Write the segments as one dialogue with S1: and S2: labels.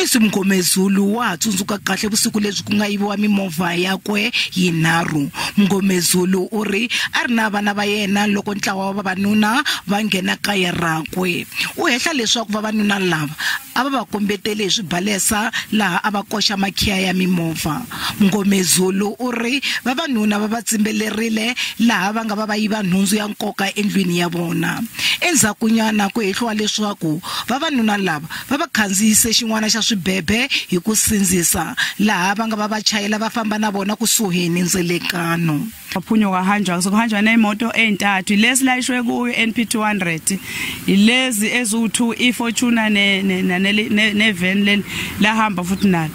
S1: Chris Mngomezulu wa ha tsundzuka kahle vusiku lebyi ku nga yiviwa mimovha yakwe yinharhu. Mngomezulu u ri a ri na vana va yena loko ntlawa wa vavanuna va nghena kaya rakwe. U hehla leswaku vavanuna lava a va va kombetele hi swibalesa laha a va koxa makhiya ya mimovha. Mngomezulu u ri vavanuna va va tsimbelerile laha va nga va va yiva nhundzu ya nkoka endlwini ya vona. Endzhakunyana ku hehliwa leswaku vavanuna lava va va khandziyise xin'wana xa swibebe hi ku sindzisa laha va nga va va chayela va famba na vona kusuhi ni ndzelekano.
S2: Waphunyuka hanjwa sokuhanjwa neyimoto ezintathu, lezi layishwe kuyo NP200, ilezi eziwu2 iFortuner ne van leli lahamba futhi nalo.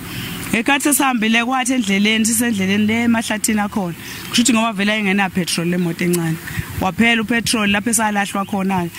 S2: Ekhathi sesihambile kwathi endleleni sisendleleni le emahlathini akhona, kusho ukuthi ngoba vele ayingena petrol le moto encane, waphela upetrol lapho esalahlwa khona.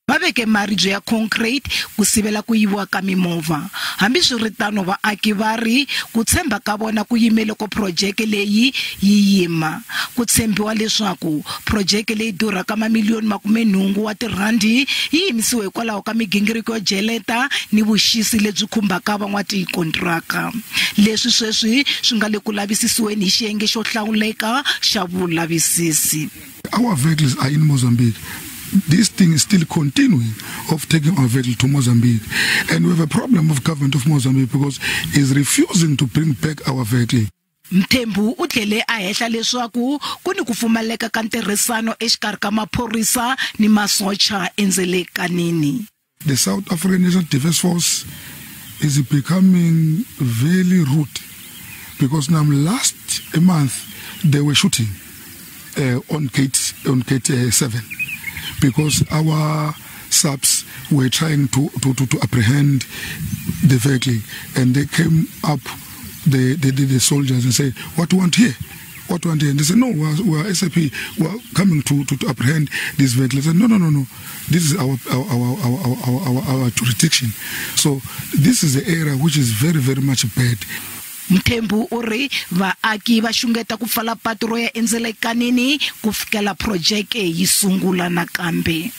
S1: Va veke maribye ya concrete ku sivela ku yiviwa ka mimovha. Hambiswiritano vaaki va ri ku tshemba ka vona ku yime loko phurojeke leyi yi yima. Ku tshembiwa leswaku phurojeke leyi durhaka mamiliyoni 80 wa tirhandi yi yimisiwe hikwalaho ka migingiriko yo jeleta ni vuxisi lebyi khumbaka van'watikontiraka. Leswi sweswi swi nga le ku lavisisiweni hi xiyenge xo hlawuleka xa vulavisisi.
S3: Our vehicles are in Mozambique. This thing is still continuing of taking our vehicle to Mozambique. And we have a problem of government of Mozambique because it's refusing to bring back our vehicle.
S1: Mthembu u tlhele a hehla leswaku ku ni ku pfumaleka ka ntirhisano exikarhi ka maphorisa ni masocha endzelekanini.
S3: The South African National Defence Force is becoming very rude because now last month they were shooting on gate 7 because our subs were trying to apprehend the vehicle, and they came up the soldiers and said, "What do you want here? What do you want here?" And they said, "No, we are SAP, we are coming to apprehend this vehicle." They said, "No, no, no, no. This is our jurisdiction." So this is the area which is very, very much bad.
S1: Mthembu u ri vaaki va xungeta ku pfala patu ro ya endzelekanini ku fikela phurojeke yi sungula nakambe.